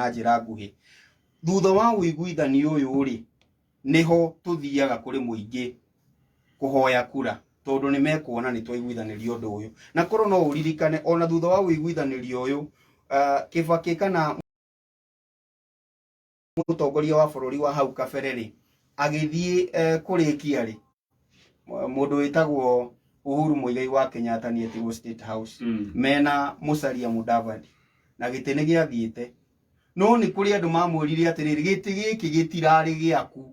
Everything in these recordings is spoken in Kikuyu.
Na njĩra nguhĩ, thutha wa ũiguithanio ũyũ rĩ, nĩho tũthiaga kũrĩ mũingĩ kũhoya kura, tondũ nĩ mekuona nĩ twaiguithanĩria ũndũ ũyũ. Na korwo no ũririkane, ona thutha wa ũiguithanĩrio ũyũ, Kibaki kana mũtongoria wa bũrũri wa hau kabere rĩ, agĩthiĩ kũrĩkia rĩ, mũndũ wĩtagwo Uhuru Muigai wa Kenyatta nĩ etirwo State House mena Musalia Mudavadi, na gĩtĩ nĩ gĩathiĩte, no nĩ kũrĩ andũ mamwĩrire atĩrĩrĩ, gĩtĩ gĩkĩ gĩtirarĩ gĩaku,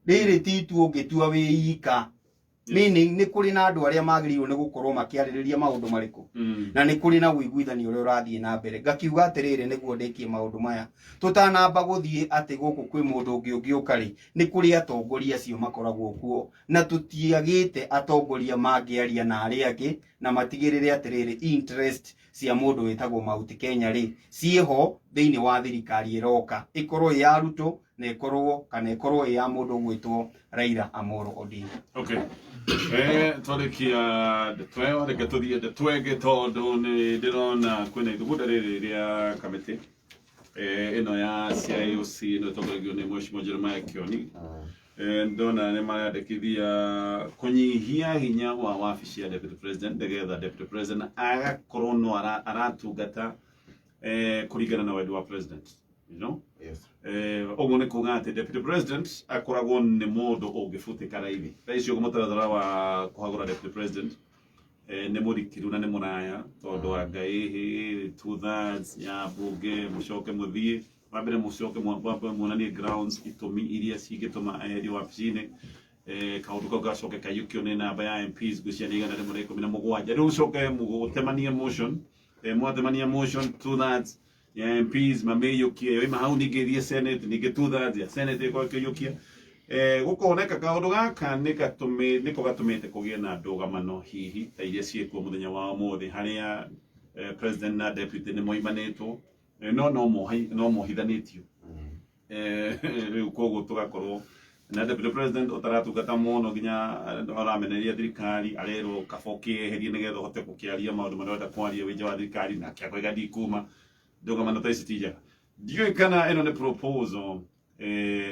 rĩrĩ ti itua ũngĩtua wĩ ika. Meaning nĩ kũrĩ na andũ arĩa magĩrĩirwo nĩ gũkorwo makĩarĩrĩria maũndũ marĩkũ, na nĩ kũrĩ na ũiguithanio ũrĩa ũrathiĩ na mbere. Ngakiuga atĩrĩrĩ, nĩguo ndĩkie maũndũ maya, tũtanamba gũthiĩ atĩ gũkũ kwĩ mũndũ ũngĩ ũngĩũka rĩ, nĩ kũrĩ atongoria acio makoragwo kuo, na tũtiagĩte atongoria mangĩaria na arĩa angĩ na matigĩrĩre atĩrĩrĩ, interest cia mũndũ wĩtagwo Mount Kenya rĩ, ciĩho thĩinĩ wa thirikari ĩroka, ĩkorwo ĩ ya Ruto na ĩkorwo kana ĩkorwo ĩ ya mũndũ ũgwĩtwo Raila Amolo Odinga. Okay. Twarĩkia ndeto ĩyo, reke tũthiĩ ndeto ĩngĩ, tondũ nĩ ndĩrona kwĩna ithugunda rĩrĩ rĩa kamĩtĩ ĩno ya CIOC, ĩno ĩtongoragio nĩ Mheshimiwa Jeremiah Kioni. Ndona nĩ marandĩkithia kũnyihia hinya wa wabici ya deputy president, nĩgetha deputy president agakorwo no aratungata kũringana na wendi wa president. Ũguo nĩ kuga atĩ deputy president akoragwo nĩ mũndũ ũngĩbutĩka raithi. Thaa ici ũguo mũtaratara wa kũhagũra deputy president nĩ mũrikiru na nĩ mũraya, tondũ wa Ngai hĩ 2/3 ya bunge, mũcoke mũthiĩ wa mbere, mũcoke mwambe muonanie grounds, itũmi iria cingĩtũma eherio wabici-inĩ. Kaũndũ kau gacoke kaiyũkio nĩ namba ya MPs, ngwĩciria nĩ 117. Rĩu ũcoke mũtemanie motion, mwatemania motion, 2/3 ya MPs mamĩiyũkie, yoima hau ningĩ ĩthiĩ Senate, ningĩ 2/3 ya Senate ĩkorwo ĩkĩiyũkia. Gũkoneka kaũndũ gaka nĩ gatũmĩ nĩko gatũmĩte kũgĩe na ndũgamano hihi ta iria ciĩkuo mũthenya wa ũmũthĩ, harĩa president na deputy nĩ moimanĩtwo, no mohithanĩtio. Rĩu koguo tũgakorwo na deputy president ũtaratungata mũno, nginya aramenereria thirikari, arerwo kaba ũkĩeherie nĩgetha ũhote gũkĩaria maũndũ marĩa ũrenda kwaria wĩ nja wa thirikari, nake akoiga ndikuma. Ndũgamano ta ici ti njega. Ndiũĩ kana ĩno nĩ proposal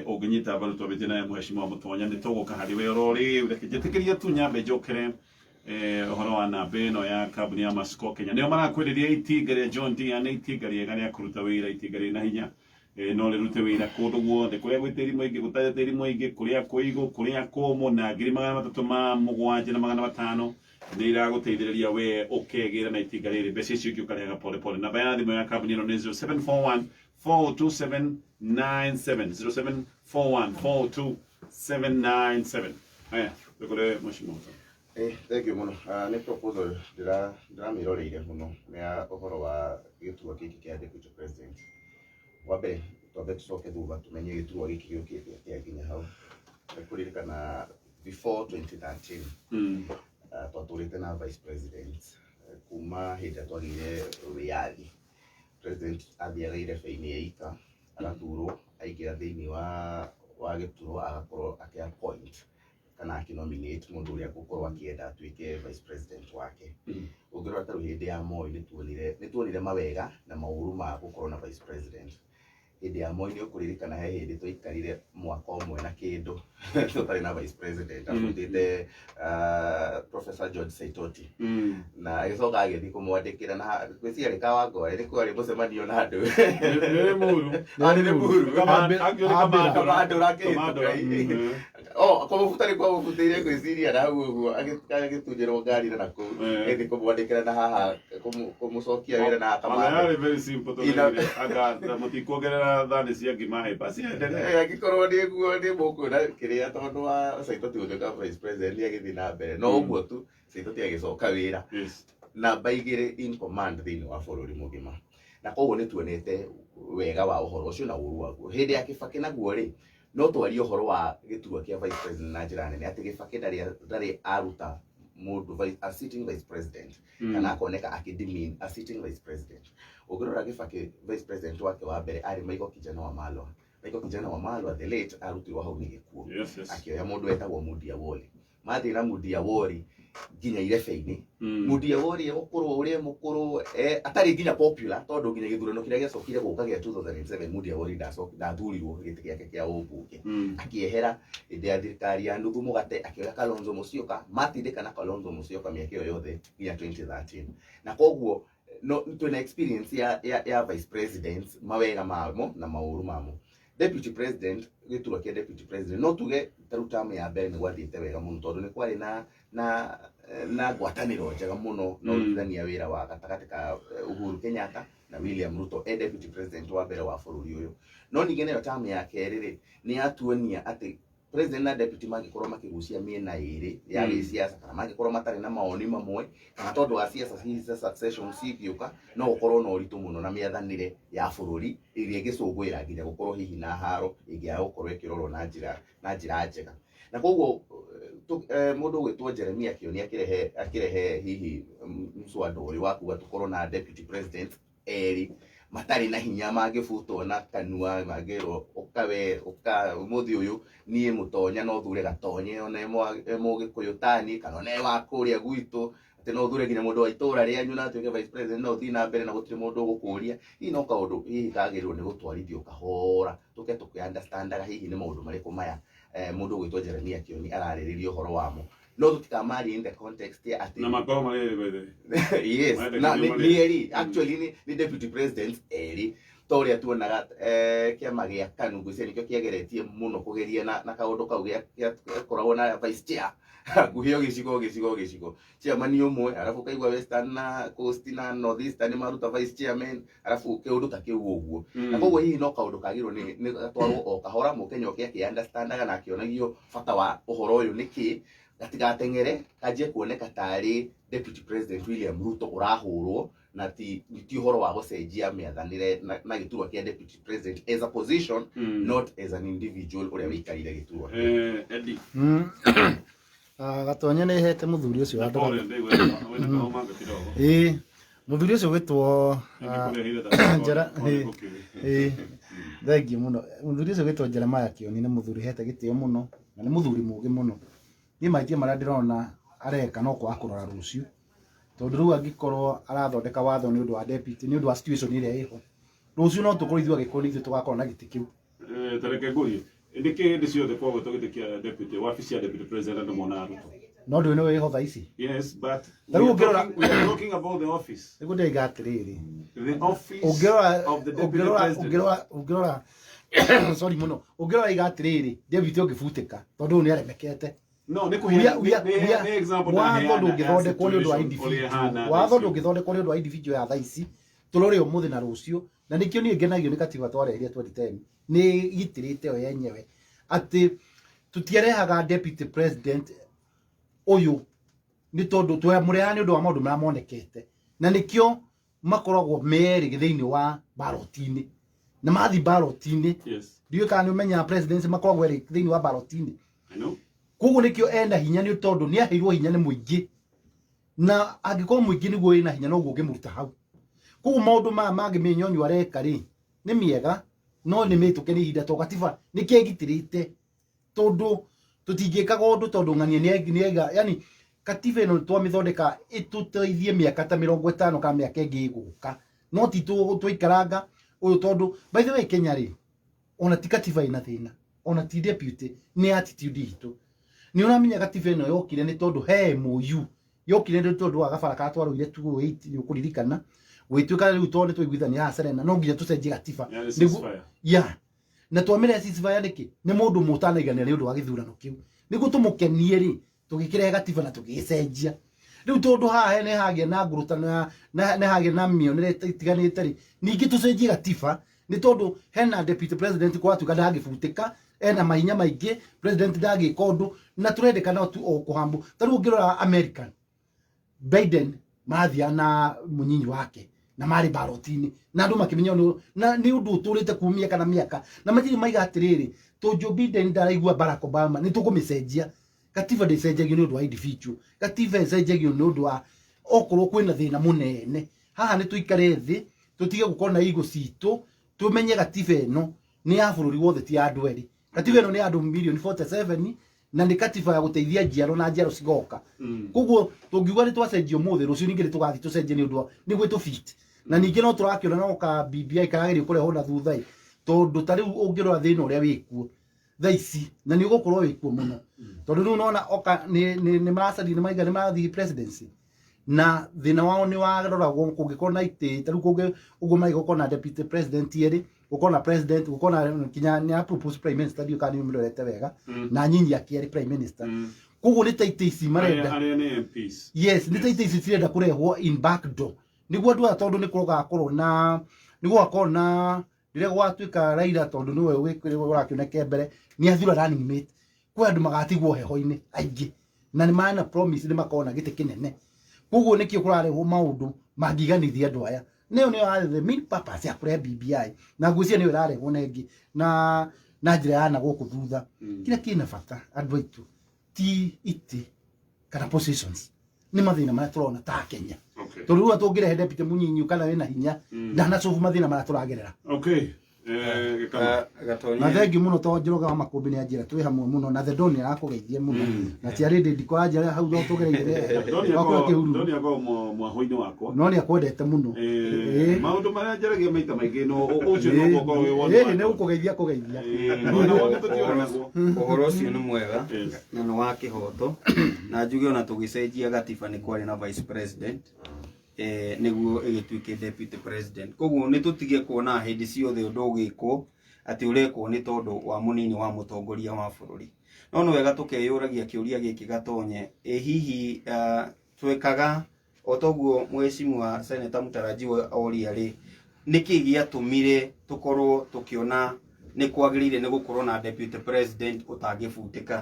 ũngĩnyita mbaru. Twambĩtie naye Mheshimiwa Mũtonya, nĩ tũgũka harĩ we oro rĩu. Reke njĩtĩkĩria tu nyambe njokere ũhoro wa namba ĩno ya kambuni ya Masco Kenya. Nĩo marakwĩrĩria itinga rĩa John Deere. Nĩ itinga rĩega rĩa kũruta wĩra, itinga rĩna hinya, no rĩrute wĩra kũndũ guothe, kũrĩa gwĩ tĩri mũingĩ, gũtarĩ tĩri mũingĩ, kũrĩa kũigũ, kũrĩa kũmũ. Na 307,500 nĩ iragũteithĩrĩria we ũkegĩra na itinga rĩrĩ. Mbeca icio ingĩ ũkarĩhaga pole pole. Namba ya thimũ ya kambuni ĩno nĩ 0741 42797, 0741 42797. Haya, tũkũre Mheshimiwa Mutua. Thank you mũno. Nĩ proposal ndĩramĩroreire mũno, nĩ ya ũhoro wa gĩturwa gĩkĩ kĩa deputy president. Wa mbere, twambe tũcoke thutha tũmenye gĩturwa gĩkĩ gĩũkĩte atĩa nginya hau. Nĩ kũririkana before 2013, twatũrĩte na vice president kuma hĩndĩ ĩrĩa twagĩire wĩyathi. President athiaga irebe-inĩ ya ita, agathurwo, aingĩra thĩinĩ wa gĩturwa, agakorwo akĩ appoint kana akĩ nominate mũndũ ũrĩa ngũkorwo akĩenda atuĩke vice president wake. Ũngĩrora ta rĩu hĩndĩ ya Moi, nĩ tuonire mawega na maũru ma gũkorwo na vice president. Hĩndĩ ya Moi, nĩ ũkũririkana he hĩndĩ twaikarire mwaka ũmwe na kĩndũ tũtarĩ na vice president, abutĩte Professor George Saitoti, na agĩcoka agĩthiĩ kũmwandĩkĩra, na ngwĩciria nĩ Kawangware nĩ kwarĩ mũcemanio na andũ. Nĩ Muru. Ah, nĩ Muru. Angĩ nĩ Kamandũra. Kamandũra. Kamandũra. Akĩhĩtũka. Oh, kũmũbuta nĩ kwamũbutĩire, ngwĩciria na hau ũguo agĩtunjĩrwo ngari na nakũu. Ĩthiĩ kũmwandĩkĩra na haha kũmũcokia wĩra na Ona Kamandũra. yarĩ very simple, tondũ anga mũtikuongerera thani cia ngima hĩ basi endelee. Angĩkorwo nĩ guo nĩ mũkuona kĩrĩa, tondũ wa Saitoti gũtuĩka vice president nĩ agĩthiĩ na mbere no ũguo tu, Saitoti agĩcoka wĩra. Namba 2 in command thĩinĩ wa bũrũri mũgima, na koguo nĩ tuonete wega wa ũhoro ũcio na ũru waguo. Hĩndĩ ya Kibaki naguo rĩ, no twarie ũhoro wa gĩturwa kĩa vice president na njĩra nene, atĩ Kibaki ndarĩ aruta mũndũ a sitting vice president, kana akoneka akĩ demean a sitting vice president. Ũngĩrora Kibaki, vice president wake wa mbere arĩ Michael Kijana wa Malwa. Michael Kijana wa Malwa the late arutirwo hau nĩ gĩkuũ. Akĩoya mũndũ wetagwo Mundia Woli. Mathiĩ na Mundia Woli, Nginya irebe-inĩ mundia ũrĩa ũkũrũ ũrĩa mũkũrũ atarĩ nginya popular, tondũ nginya gĩthurano kĩrĩa gĩacokire gũka gĩa 2007 Mundia Wori ndathurirwo gĩtĩ gĩake kĩa ũmbunge. Akĩehera hĩndĩ ya thirikari ya nuthu mũgate, akĩoya Kalonzo Musyoka, matindĩka na Kalonzo Musyoka mĩaka ĩyo yothe nginya 2013. Na koguo no twĩna experience ya vice president, mawega mamo na maũru mamo. Deputy president, gĩturwa kĩa deputy president, no tuge ta rĩu term ya mbere nĩ gwathiĩte wega mũno, tondũ nĩ kwarĩ na ngwatanĩro njega mũno na ũrutithania wĩra wa gatagatĩ ka Uhuru Kenyatta na William Ruto e deputy president wa mbere wa bũrũri ũyũ. No ningĩ nayo term ya kerĩ rĩ, nĩ yatuonia atĩ president na deputy mangĩkorwo makĩgucia mĩena ĩrĩ ya gĩsiasa, kana mangĩkorwo matarĩ na mawoni mamwe, kana tondũ wa siasa hihi cia succession cigĩũka, no gũkorwo na ũritũ mũno na mĩathanĩre ya bũrũri ĩrĩa ĩngĩcũngĩra nginya gũkorwo hihi na haro ĩngĩaga gũkorwo ĩkĩrorwo na njĩra njega. Na koguo mũndũ ũgwĩtwo Jeremia Kioni akĩrehe hihi mswada ũyũ wa kuga tũkorwo na deputy president erĩ matarĩ na hinya, mangĩbutwo na kanua, mangĩrwo ũka we ũka ũmũthĩ ũyũ, niĩ mũtonya no thure Gatonye ona e mũgĩkũyũ tani, kana ona e wa kũrĩa gwitũ, atĩ no thure nginya mũndũ wa itũra rĩanyu na atuĩke vice president, no ũthiĩ na mbere na gũtirĩ mũndũ ũgũkũria. Hihi no kaũndũ hihi kagĩrĩirwo nĩ gũtwarithio kahora, tũke tũkĩ understandaga hihi nĩ maũndũ marĩkũ maya mũndũ ũgwĩtwo Jeremia Kioni ararĩrĩria ũhoro wamo, no tũtikamarie in the context ya atĩ Na makorwo marĩ erĩ, by the way. Yes. Marendekithio Na nĩ marĩ- nĩ eri, actually nĩ deputy president erĩ, ta ũrĩa tuonaga kĩama gĩa KANU ngwĩciria nĩkĩo kĩageretie mũno kũgeria na kaũndũ kau gĩakoragwo na vice chair hakuhĩ o gĩcigo chairman ũmwe, arabu ũkaigua Western na Coast na North Eastern nĩ maruta vice chairman, arabu kĩũndũ ta kĩu ũguo. Na koguo hihi no kaũndũ kagĩrĩirwo nĩ gatwarwo o kahora, mũkenya oke akĩ understandaga na akĩonagio bata wa ũhoro ũyũ nĩkĩ, gatigateng'ere kanjie kuoneka tarĩ deputy president William Ruto ũrahũrwo, na ti ũhoro wa gũcenjia mĩathanĩre na gĩturwa kĩa deputy president as a position, not as an individual ũrĩa wĩikarire gĩturwa kĩu. Eddie. Ah, Gatonye nĩ hete mũthuri ũcio wa Pole, ndĩgwe wĩna kahoma kidogo. Ĩĩ, mũthuri ũcio gwĩtwo Nĩngĩkũrehire ta Njera, ĩĩ, thengiũ mũno. Mũthuri ũcio gwĩtwo Jeremiah Kioni nĩ mũthuri hete gĩtĩo mũno na nĩ mũthuri mũgĩ mũno. Niĩ mahĩtia marĩa ndĩrona areka no kwaga kũrora rũciũ, tondũ rĩu angĩkorwo arathondeka watho nĩ ũndũ wa deputy, nĩ ũndũ wa situation ĩrĩa ĩho rũciũ, no tũkorwo ithuĩ agĩkũyũ nĩ ithuĩ tũgakorwo na gĩtĩ kĩu. Ta reke ngũrie, nĩkĩ hĩndĩ ciothe kwagwetwo gĩtĩ kĩa deputy, wabici ya deputy president, andũ monaga Ruto? No ndũĩ nĩ wĩho thaa ici. Yes, but Ta rĩu we are talking about the office. Nĩguo ndĩraiga atĩrĩrĩ, The office ũngĩrora of the deputy ũngĩrora president. Ũngĩrora, sorry mũno, ũngĩrora iga atĩrĩrĩ, deputy ũngĩbutĩka tondũ ũyũ nĩ aremekete. No, nĩ nĩ example Watho ndaheana ya ndũngĩthondekwo nĩ ũndũ wa situation ũrĩa individual. ĩhana Watho thaa ici. ndũngĩthondekwo nĩ ũndũ wa individual ya thaa ici tũrore ũmũthĩ na rũciũ. Na nĩkĩo niĩ ngenagio nĩ katiba twareheria 2010, nĩ gitĩrĩte yo yenyewe atĩ tũtiarehaga deputy president ũyũ nĩ tondũ twamũrehaga nĩ ũndũ wa maũndũ marĩa monekete, na nĩkĩo makoragwo merĩ thĩinĩ wa ballot-inĩ na mathi ballot-inĩ. Ndiũĩ kana nĩ ũmenyaga presidency makoragwo erĩ thĩinĩ wa ballot-inĩ. I know. Koguo nĩkĩo ena hinya, nĩ tondũ nĩ aheirwo hinya nĩ mũingĩ, na angĩkorwo mũingĩ nĩguo wĩna hinya, noguo ũngĩmũruta hau. Koguo maũndũ maya mangĩ mĩnyonyo areka rĩ, nĩ mĩega no nĩ mĩtũke nĩ ihinda, tondũ gatiba nĩ kĩgitĩrĩte, tondũ tũtingĩkaga ũndũ tondũ ng'ania nĩ aiga yani katiba ĩno twamĩthondeka ĩtũteithie mĩaka ta 50 kana mĩaka ĩngĩ ĩgũka, no ti twaikaranga ũyũ. Tondũ by the way, Kenya rĩ, ona ti katiba ĩna thĩna, ona ti deputy, nĩ attitude itũ. Nĩ ũramenya gatiba ĩno yokire nĩ tondũ he MOU yokire, nĩ tondũ wa gabara karĩa twarũire 2008, nĩ ũkũririkana gwĩtuĩka rĩu tondũ nĩ twaiguithania haha Serena, no nginya tũcenjie gatiba. Yeah, this is fire. Ya, na twamĩre ceasefire nĩkĩ? Nĩ mũndũ mũtanaiganĩra nĩ ũndũ wa gĩthurano kĩu, nĩguo tũmũkenie rĩ, tũgĩkĩrehe gatiba na tũgĩgĩcenjia. Rĩu tondũ haha nĩ hagĩa na ngurutano ya nĩ hagĩa na mĩonere ĩtiganĩte rĩ, ningĩ tũcenjie gatiba nĩ tondũ hena deputy president kũratuĩka ndangĩbutĩka, ena mahinya maingĩ, president ndangĩka ũndũ, na tũrendekana tu o kũhambu. Ta rĩu ũngĩrora American, Biden marathiaga na mũnyinyi wake na marĩ ballot-inĩ na andũ makĩmenya na nĩ ũndũ ũtũrĩte kuma mĩaka na mĩaka, na matirĩ maiga atĩrĩrĩ, to Joe Biden ndaraigua Barack Obama, nĩ tũkũmĩcenjia. Gatiba ndĩcenjagio nĩ ũndũ wa individual, gatiba ĩcenjagio nĩ ũndũ wa okorwo kwĩna thĩna mũnene. Haha nĩ tũikare thĩ, tũtige gũkorwo na igo citũ, tũmenye gatiba ĩno nĩ ya bũrũri wothe, ti ya andũ erĩ. Gatiba ĩno nĩ ya andũ mirioni 47. Na nĩ katiba ya gũteithia njiaro na njiaro cigoka. Koguo tũngiuga nĩ twacenjia ũmũthĩ, rũciũ ningĩ nĩ tũgathiĩ tũcenjie nĩ ũndũ wa nĩguo tũbit. Na ningĩ no tũrakĩona no ka BBI karagerio kũrehwo na thutha ĩ, tondũ ta rĩu ũngĩrora thĩna ũrĩa wĩkuo thaa ici, na nĩ ũgũkorwo wĩkuo mũno, tondũ rĩu nona oka nĩ maracaria, nĩ maiga nĩ marathiĩ presidency, na thĩna wao nĩ waroragwo kũngĩkorwo na itĩ ta rĩu kũngĩ ũguo maiga gũkorwo na deputy president erĩ, gũkorwo na president, gũkorwo na kinya nĩ a propose prime minister, ndiũ kana nĩ mũrorete wega, na nyinyi akĩarĩ prime minister. Koguo nĩ ta itĩ ici marenda arĩa nĩ MPs. Yes, nĩ ta itĩ ici cirenda kũrehwo in back door nĩguo andũ aya, tondũ nĩ kũgakorwo na nĩ gũgakorwo na rĩrĩa gwatuĩka Raila, tondũ nĩwe ũrakĩoneka mbere, nĩ athura running mate, kwĩ andũ magatigwo heho-inĩ aingĩ, na nĩ mana promise nĩ makorwo na gĩtĩ kĩnene. Koguo nĩkĩo kũrarehwo maũndũ mangĩiganithia andũ aya. Nĩyo nĩyo the main purpose ya kũrehe BBI, na ngwĩciria nĩyo ĩrarehwo na ĩngĩ na njĩra ya na gũkũ thutha. Kĩrĩa kĩna bata, andũ aitũ, ti itĩ kana positions, nĩ mathĩna marĩa tũrona ta Kenya. Tondũ rĩu tũngĩrehe deputy mũnyinyi kana wĩna hinya, ndanacobu mathĩna marĩa tũragerera. Okay. Gĩkama. Gatonye. Na thengiũ mũno, tondũ Njoroge wa Makũmbĩ nĩ anjĩra twĩ hamwe mũno, na The Don nĩ arakũgeithia mũno, na Tiarĩndĩ Ndiko anjĩra hau no tũgereire wakũrĩa kĩhuru. Ndoni akorwo mwahũ-inĩ wakwa. No nĩ akwendete mũno. Maũndũ marĩa njaragia maita maingĩ, no ũcio no gũkorwo wĩ woni Ĩĩ, wake. nĩ gũkũgeithia kũgeithia. Ona woni tũtiũranagwo. Ũhoro ũcio nĩ mwega na nĩ wa kĩhoto, na njuge ona tũgĩcenjia gatiba nĩ kwarĩ na vice president, nĩguo ĩgĩtuĩke deputy president. Koguo nĩ tũtige kuona hĩndĩ ciothe ũndũ ũgĩkwo atĩ ũrekwo nĩ tondũ wa mũnini wa mũtongoria wa bũrũri. No nĩ wega tũkeyũragia kĩũria gĩkĩ, Gatonye, ĩ hihi twekaga o toguo mheshimiwa seneta mũtarajiwa oria rĩ, nĩkĩ gĩatũmire tũkorwo tũkĩona nĩ kwagĩrĩire nĩ gũkorwo na deputy president ũtangĩbutĩka?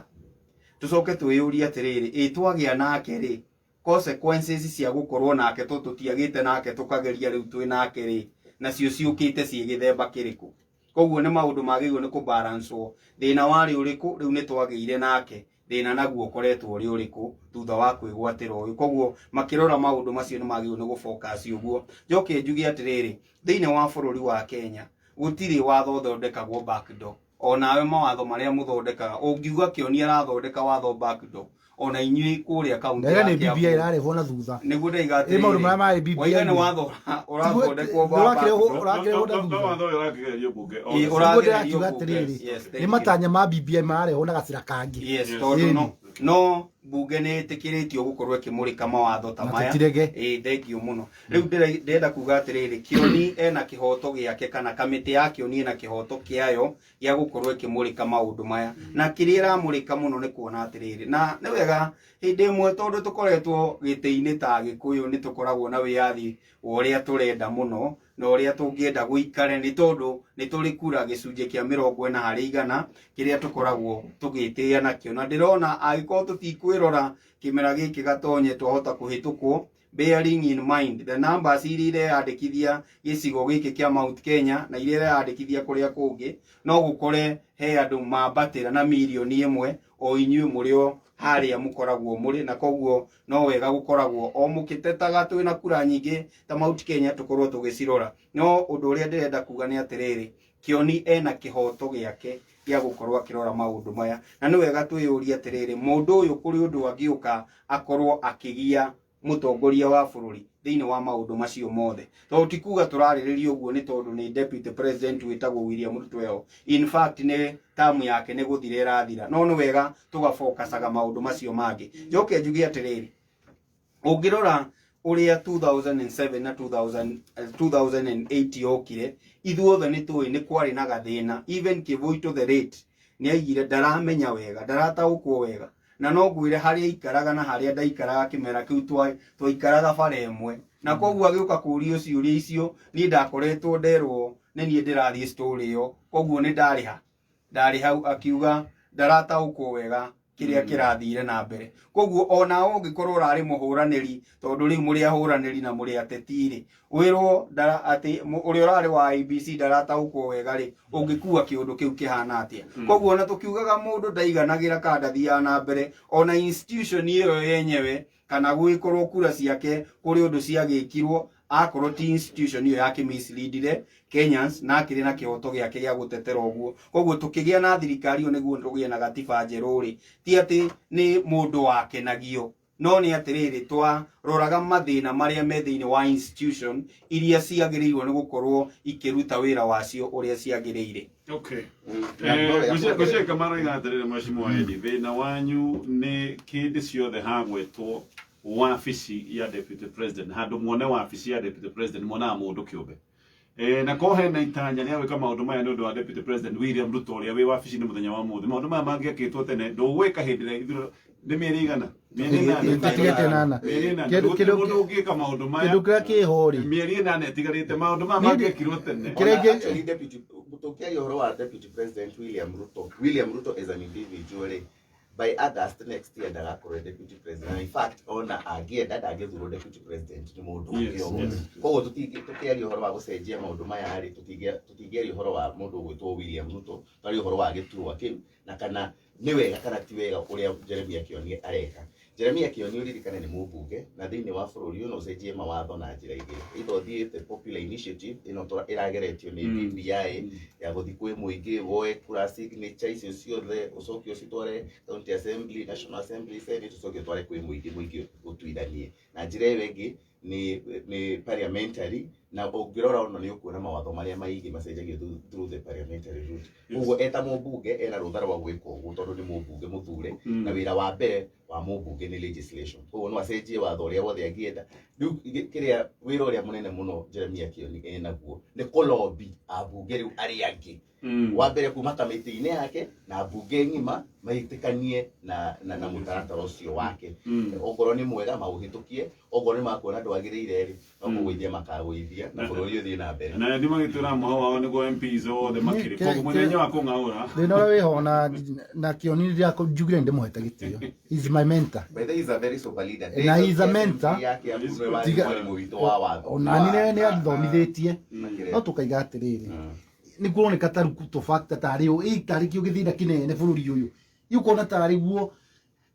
Tũcoke twĩyũrie atĩrĩrĩ, ĩ twagĩa nake rĩ, consequences cia gũkorwo nake, tondũ tũtiagĩte nake tũkageria, rĩu twĩ nake rĩ, nacio ciũkĩte ciĩ gĩthemba kĩrĩkũ? Koguo nĩ maũndũ magĩrĩirwo nĩ kũbalancwo. Thĩna warĩ ũrĩkũ? Rĩu nĩ twagĩire nake, thĩna naguo ũkoretwo ũrĩ ũrĩkũ thutha wa kwĩgwatĩra ũyũ? Koguo makĩrora maũndũ macio nĩ magĩrĩirwo nĩ gũfocus. Ũguo njoke njuge atĩrĩrĩ, thĩinĩ wa bũrũri wa Kenya gũtirĩ watho ũthondekagwo backdoor. Onawe mawatho marĩa mũthondekaga, ũngiuga Kĩoni arathondeka watho backdoor, ona inyuĩ kũrĩa kaunti Ndaiga ya nĩ BBI Kiambu ĩrarehwo na thutha. Nĩguo ndaiga Ĩ maũndũ marĩa marĩ atĩrĩrĩ, BBI waiga nĩ -inĩ. watho ũrathondekwo Ũrakĩrehwo backdoor. ũrakĩrehwo na No thutha. watho ũyũ ũrakĩgerio bunge. Ĩ, Nĩguo ũragererio ndĩrakiuga bunge. atĩrĩrĩ, Yes, thank nĩ you. matanya ma BBI mararehwo na gacĩra kangĩ. Yes, Yes. tondũ Ĩni. no bunge nĩ ĩtĩkĩrĩtio gũkorwo ĩkĩmũrĩka mawatho ta Na maya. tũtirege. Ĩ, thank you mũno. Rĩu ndĩrenda kuga atĩrĩrĩ, Kĩoni ena kĩhoto gĩake, kana kamĩtĩ ya Kĩoni ĩna kĩhoto kĩayo gĩa gũkorwo ĩkĩmũrĩka maũndũ maya, na kĩrĩa ĩramũrĩka mũno nĩ kuona atĩrĩrĩ, na nĩ wega hĩndĩ ĩmwe, tondũ tũkoretwo gĩtĩ-inĩ ta Gĩkũyũ, nĩ tũkoragwo na wĩyathi wa ũrĩa tũrenda mũno na ũrĩa tũngĩenda gũikare, nĩ tondũ nĩ tũrĩ kura gĩcunjĩ kĩa 40% kĩrĩa tũkoragwo tũgĩtĩĩa nakĩo. Na ndĩrona angĩkorwo tũtikwĩrora kĩmera gĩkĩ, Gatonye, twahota kũhĩtũkwo, bearing in mind the numbers iria ireyandĩkithia gĩcigo gĩkĩ kĩa Mount Kenya na iria ireyandĩkithia kũrĩa kũngĩ, no gũkore he andũ mambatĩra na 1 mirioni o inyuĩ mũrĩ o harĩa mũkoragwo mũrĩ. Na koguo no wega gũkoragwo o mũkĩtetaga twĩna kura nyingĩ ta Mount Kenya, tũkorwo tũgĩcirora. No ũndũ ũrĩa ndĩrenda kuga nĩ atĩrĩrĩ, Kĩoni ena kĩhoto gĩake gĩa gũkorwo akĩrora maũndũ maya, na nĩ wega twĩyũrie atĩrĩrĩ, mũndũ ũyũ kũrĩ ũndũ angĩũka akorwo akĩgia mũtongoria wa bũrũri thĩinĩ wa maũndũ macio mothe? Tondũ ti kuga tũrarĩrĩria ũguo nĩ tondũ nĩ deputy president wĩtagwo William Ruto eho. In fact, nĩ tamu yake nĩ gũthira ĩrathira, no nĩ wega tũgafokacaga maũndũ macio mangĩ. Njoke njuge atĩrĩrĩ, ũngĩrora ũrĩa 2007 na 2000, 2008 yokire, ithuothe nĩ tũĩ nĩ kwarĩ na gathĩna. Even Kĩbũitũ the late nĩ aigire ndaramenya wega, ndarataũkwo wega, na no ngwĩre harĩa aikaraga na harĩa ndaikaraga kĩmera kĩu twaikaraga bara ĩmwe, na koguo agĩũka kũrio ciũria icio, niĩ ndakoretwo nderwo nĩ niĩ ndĩrathiĩ story ĩyo, koguo nĩ ndarĩha ndarĩ hau, akiuga ndarataũkwo wega kĩrĩa kĩrathire na mbere. Koguo ona ũngĩkorwo ũrarĩ mũhũranĩri, tondũ rĩu mũrĩ ahũranĩri na mũrĩ ateti rĩ, wĩrwo atĩ ũrĩa ũrarĩ wa IEBC ndarataũkwo wega rĩ, ũngĩkua kĩũndũ kĩu kĩhana atĩa? Koguo ona tũkiugaga mũndũ ndaiganagĩra kana ndathiaga na mbere, ona institution ĩyo yenyewe kana gwĩkorwo kura ciake kũrĩ ũndũ ciagĩkirwo. Akorwo ti institution ĩyo yake misleadire Kenyans na akĩrĩ na kĩhoto gĩake gĩa gũtetera ũguo. Koguo tũkĩgĩa na thirikari ĩyo nĩguo tũgĩe na gatiba njerũ rĩ, ti atĩ nĩ mũndũ wakenagio, no nĩ atĩrĩrĩ, twaroraga mathĩna marĩa me thĩinĩ wa institution iria ciagĩrĩirwo nĩ gũkorwo ikĩruta wĩra wacio ũrĩa ciagĩrĩire. Okay. Na ndore ya kuongerera. Ngũciĩka maroiga atĩrĩrĩ, mheshimiwa Eddie, thĩna wanyu nĩ kĩndĩ ciothe hagwetwo wabici ya deputy president, handũ muone wabici ya deputy president monaga mũndũ kĩũmbe. Na ko hena itanya rĩa gwĩka maũndũ maya nĩ ũndũ wa deputy president William Ruto ũrĩa wĩ wabici-inĩ mũthenya wa mũthĩ, maũndũ maya mangĩekĩtwo tene ndũgwĩka hĩndĩ ĩrĩa ithurano nĩ mĩeri igana, mĩeri ĩnana. Ĩtigĩte ĩnana. Mĩeri ĩnana. Kĩndũ- Gũtirĩ mũndũ ũngĩka maũndũ maya Kĩndũ kĩrĩa kĩho rĩ, mĩeri ĩnana ĩtigarĩte, maũndũ maya Niĩ- mangĩekirwo tene. Kĩrĩa Ona actually tũkĩaria ũhoro wa deputy president William Ruto, William Ruto as an individual rĩ, by August next year ndagakorwo e deputy president. And in fact, ona angĩenda ndangĩthurwo deputy president nĩ mũndũ ũngĩ o wothe. Koguo tũkĩaria ũhoro wa gũcenjia maũndũ maya rĩ, tũtingĩaria ũhoro wa mũndũ ũgwĩtwo William Ruto, twaria ũhoro wa gĩturwa kĩu na kana nĩ wega kana ti wega ũrĩa Jeremiah Kĩoni areka. Jeremiah Kĩoni ũririkane nĩ mũmbunge, na thĩinĩ wa bũrũri ũyũ no ũcenjie mawatho na njĩra igĩrĩ. Either ũthiĩte popular initiative ĩno ĩrageretio nĩ BBI ya gũthiĩ kwĩ mũingĩ, woe kura signature icio ciothe, ũcoke ũcitware county assembly, national assembly, senate, ũcoke ũtware kwĩ mũingĩ, mũingĩ ũtuithanie. Na njĩra ĩyo ĩngĩ nĩ parliamentary, na ũngĩrora ona nĩ ũkuona mawatho marĩa maingĩ macenjagio through the parliamentary route. Koguo eta mũmbunge ena rũtha rwa gwĩka ũguo tondũ nĩ mũmbunge mũthure, na wĩra wa mbere wa mũmbunge nĩ legislation. Koguo no acenjie watho ũrĩa wothe angĩenda. Rĩu kĩrĩa wĩra ũrĩa mũnene mũno Jeremiah Kĩoni enaguo nĩ kũlobby ambunge rĩu arĩa angĩ. Wa mbere kuma kamĩtĩ-inĩ yake na mbunge ng'ima maitĩkanie na mũtaratara ũcio wake. Okorwo nĩ mwega maũhĩtũkie, okorwo nĩ makuona ndwagĩrĩire rĩ, no kũgũithia makagũithia na bũrũri ũthiĩ na mbere. Na ndĩ magĩtwĩra mũhoro wao nĩguo MPs othe makĩrĩ. Koguo mũthenya wa kũng'aũra. Thĩna ũrĩa wĩho na Kĩoni rĩrĩa njugire nĩ ndĩmũhete gĩtĩo. He's my mentor. By the way, he's a very sober leader. Na he's a mentor. Yake akume wa mwalimu witũ wa watho. Ona niĩ nĩ athomithĩtie. No tũkaiga atĩrĩrĩ, nĩ kũroneka ta rĩu tũ factor tarĩ ũ ĩ tarĩ kĩo gĩthĩna kĩnene bũrũri ũyũ. Ĩ ũkona tarĩ guo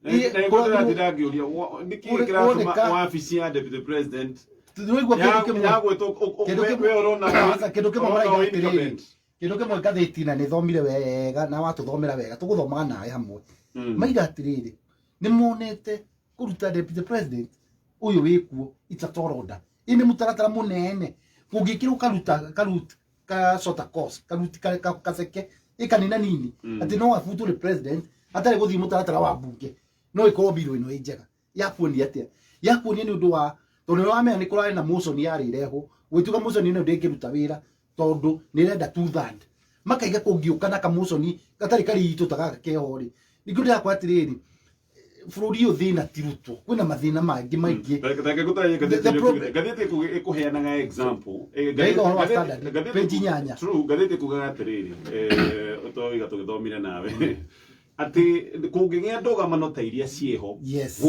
Ndĩratinda ngĩũria nĩkĩĩ kĩratũma wabici ya deputy president Tũraigua kĩndũ kĩmwe. ya gwĩtwo Kĩndũ kĩmwe- we ũrona Aca, kĩndũ kĩmwe ũrona maraiga wĩ atĩrĩrĩ, incumbent. kĩndũ kĩmwe ngathĩti na nĩthomire wega na watũthomera wega tũgũthomaga nawe hamwe. Maiga atĩrĩrĩ, nĩ monete kũruta deputy president ũyũ wĩkuo it's a tall order. Ĩ nĩ mũtaratara mũnene kũngĩkĩrwo karuta karut ka shorter course karuti ka kaseke ĩ kanina nini atĩ no abutwo nĩ president atarĩ gũthiĩ mũtaratara wa mbunge, no ĩkorwo bill ĩno ĩ njega ya kuonia atĩa, ya kuonia nĩ ũndũ wa tondũ nĩ wamenya nĩ kũrarĩ na motion yarĩ ĩrehwo gwĩtuga motion ĩno ndĩngĩruta wĩra tondũ nĩ ĩrenda two third, makaiga kũngĩũka na kamotion gatarĩ karitũ ta gaka keho rĩ, ningĩ ndĩrakwa atĩrĩrĩ, bũrũri ũyũ thĩna ti Ruto, kwĩna mathĩna mangĩ maingĩ. Reke ngũtarĩrie. The Ngathĩti problem- ngathĩti ĩkũheanaga example. Ndaiga ũhoro wa Standard, page 8. True, ngathĩti ĩkugaga atĩrĩrĩ, ũtoiga tũgĩthomire nawe atĩ kũngĩgĩa ndũgamano ta iria ciĩho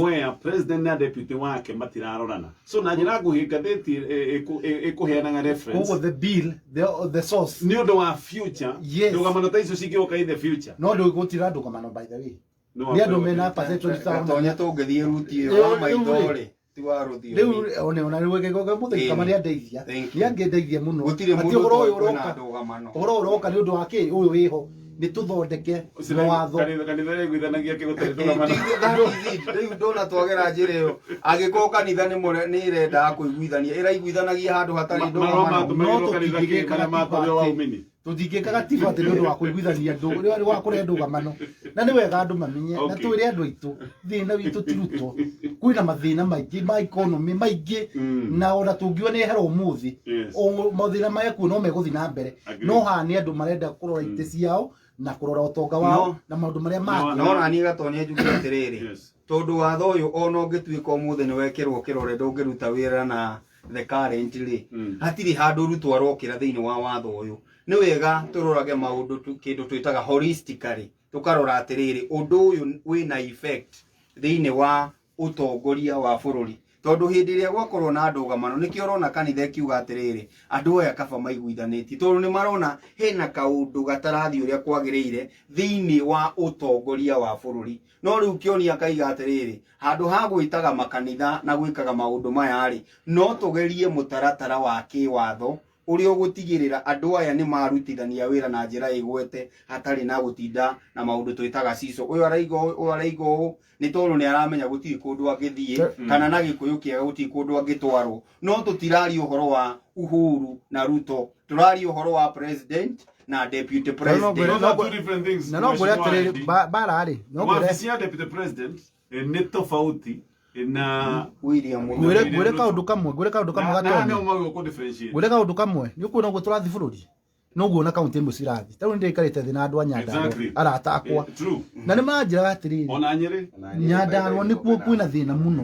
where president na deputy wake matirarorana, so na njĩra nguhĩ ngathĩti ĩkũheanaga reference Koguo the bill, the source nĩ ũndũ wa future ndũgamano ta icio cingĩũka in the future. No ndũgũtira ndũgamano, by the way, No nĩ andũ mena perception Gatonya tũngĩthiĩ ruti ĩyo wa maitho rĩ, ti wa rũthiomi. Rĩu one ona rĩu mũthenya kama nĩ andeithia, Thank you. nĩ angĩndeithia mũno. Gũtirĩ Atĩ mũndũ ũhoro ũyũ ũtoĩ kwĩna ũroka ndũgamano. Ũhoro ũyũ ũroka nĩ ũndũ wa kĩ ũyũ wĩho, nĩ tũthondeke mawatho. Kanitha ĩiguithanagia kĩ gũtarĩ ndũgamano? Rĩu ndona twagera njĩra ĩyo, angĩkorwo kanitha nĩ ĩrendaga kũiguithania, ĩraiguithanagia handũ hatarĩ Marũa ndũgamano. matũmagĩrwo No kanitha kĩ tũtingĩgĩka marĩa matũmĩrwo waumini? Tũtingĩka gatiba atĩ nĩ ũndũ wa kũiguithania ndũ wa kũrehe ndũgamano, na nĩ wega andũ mamenye na twĩre andũ aitũ thĩna witũ ti Ruto, kwĩna mathĩna maingĩ ma economy maingĩ, na ona tũngiuga nĩ ehera ũmũthĩ, o mathĩna maya kuo no megũthiĩ na mbere. Agree. No haha nĩ andũ marenda kũrora itĩ ciao na kũrora ũtonga wao na maũndũ marĩa mangĩ. No naniĩ Gatonya njuge atĩrĩrĩ, tondũ watho ũyũ ona ũngĩtuĩka ũmũthĩ nĩ wekĩrwo kĩrore ndũngĩruta wĩra na the current rĩ, hatirĩ handũ Ruto arokĩra thĩinĩ wa watho ũyũ. Nĩ wega tũrorage maũndũ kĩndũ twĩtaga holistically, tũkarora atĩrĩrĩ, ũndũ ũyũ wĩna effect thĩinĩ wa ũtongoria wa bũrũri. Tondũ hĩndĩ ĩrĩa gwakorwo na ndũgamano, nĩkĩo ũrona kanitha ĩkiuga atĩrĩrĩ, andũ aya kaba maiguithanĩtie, tondũ nĩ marona hena kaũndũ gatarathiĩ ũrĩa kwagĩrĩire thĩinĩ wa ũtongoria wa bũrũri. No rĩu Kĩoni akaiga atĩrĩrĩ, handũ ha gwĩtaga makanitha na gwĩkaga maũndũ maya rĩ, no tũgerie mũtaratara wa kĩwatho ũrĩa ũgũtigĩrĩra andũ aya nĩ marutithania wĩra na njĩra ĩgwete, hatarĩ na gũtinda na maũndũ twĩtaga cico, ũyũ araiga ũũ, ũyũ araiga ũũ, nĩ tondũ nĩ aramenya gũtirĩ kũndũ angĩthiĩ, kana na Gĩkũyũ kĩega gũtirĩ kũndũ angĩtwarwo. No tũtiraria ũhoro wa Uhuru na Ruto, tũraria ũhoro wa president na deputy president. Those are two different things. Na no ngwĩre Mheshimiwa atĩrĩrĩ, Andy. Bara rĩ, no ngwĩre Wabici ya deputy president nĩ tofauti na William Ruto. Ngwĩre kaũndũ kamwe, ngwĩre kaũndũ kamwe na gatonye. nĩ ũmagwo kũ differentiate. Ngwĩre kaũndũ kamwe, nĩ ũkuona ũguo tũrathiĩ bũrũri, noguo na kaunti imwe cirathiĩ. Tarĩu nĩ ndĩikarĩte thĩ na andũ a Nyandarua, arata akwa, True. na nĩ maranjĩraga atĩrĩrĩ, Ona Nyĩrĩ. Nyandarua nĩkuo kwĩna thĩna mũno,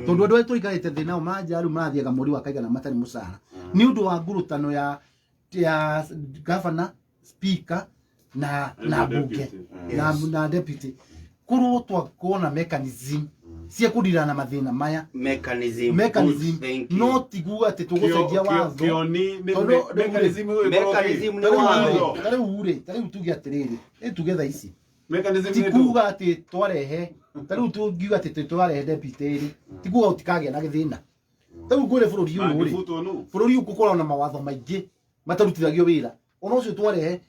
tondũ andũ arĩa tũikarĩte thĩ nao maranjĩra rĩu marathiaga mweri wa kaigana matarĩ mũcara nĩ ũndũ wa ngurutano ya governor, speaker na mbunge na deputy. Korwo twakuona mechanism cia kũdirana na mathĩna maya, Mechanism. mechanism. Good, thank you. No tiguo atĩ tũgũcenjia watho. Kĩoni nĩ Tondũ mechanism ĩyo ĩkorwo kĩ? Mechanism nĩ Tarĩu watho. rĩ, tarĩu rĩ, tarĩu tuge atĩrĩrĩ, rĩu tuge thaa ici Mechanism ti nĩ ndũ? kuga atĩ twarehe, tarĩu tũngiuga atĩ twarehe deputy rĩ, ti kuga gũtikagĩa na gĩthĩna. Tarĩu ngwĩre bũrũri ũyũ rĩ, Mangĩbutwo nũ? bũrũri ũyũ gũkoragwo na mawatho maingĩ matarutithagio wĩra. Ona ũcio twarehe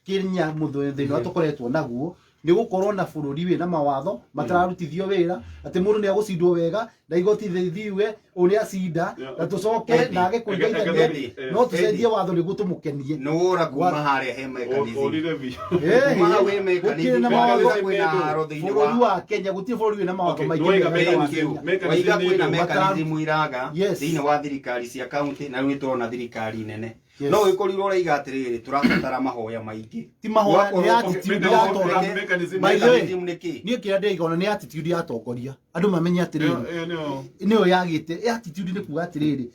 Kenya mũthĩ thĩna ũrĩa tũkoretwo naguo nĩ gũkorwo na bũrũri wĩna mawatho matararutithio wĩra, atĩ mũndũ nĩ agũcindwo wega na igoti rĩthiue ũrĩa acinda, na tũcoke nage kũigaithania, no tũcenjie watho nĩguo tũmũkenie. Nĩ wora kuma harĩa he mechanism. Ũrire biũ. Kuma hau he Gũtirĩ mechanism. na mawatho Kwĩna haro thĩinĩ bũrũri wa wa Kenya, gũtirĩ bũrũri wĩna mawatho Okay, maingĩ nĩwaiga mega ta wa mechanism. Kenya. Mechanism Waiga nĩ kwĩna ndũ? mechanism iraga Yes. thĩinĩ wa thirikari cia county, na rĩu nĩtũrona thirikari nene. Yes. No gĩkorirwo ũraiga atĩrĩrĩ, tũrabatara mahoya maingĩ. Ti mahoya, nĩ Gwakorwo- attitude Okay, ya atongoria. Mechanism- By the way, mechanism nĩ kĩ? niĩ kĩrĩa ndĩraigua ona nĩ attitude ya atongoria, andũ mamenye atĩrĩrĩ, Ĩyo nĩyo. nĩyo yagĩte attitude, nĩ kuga atĩrĩrĩ,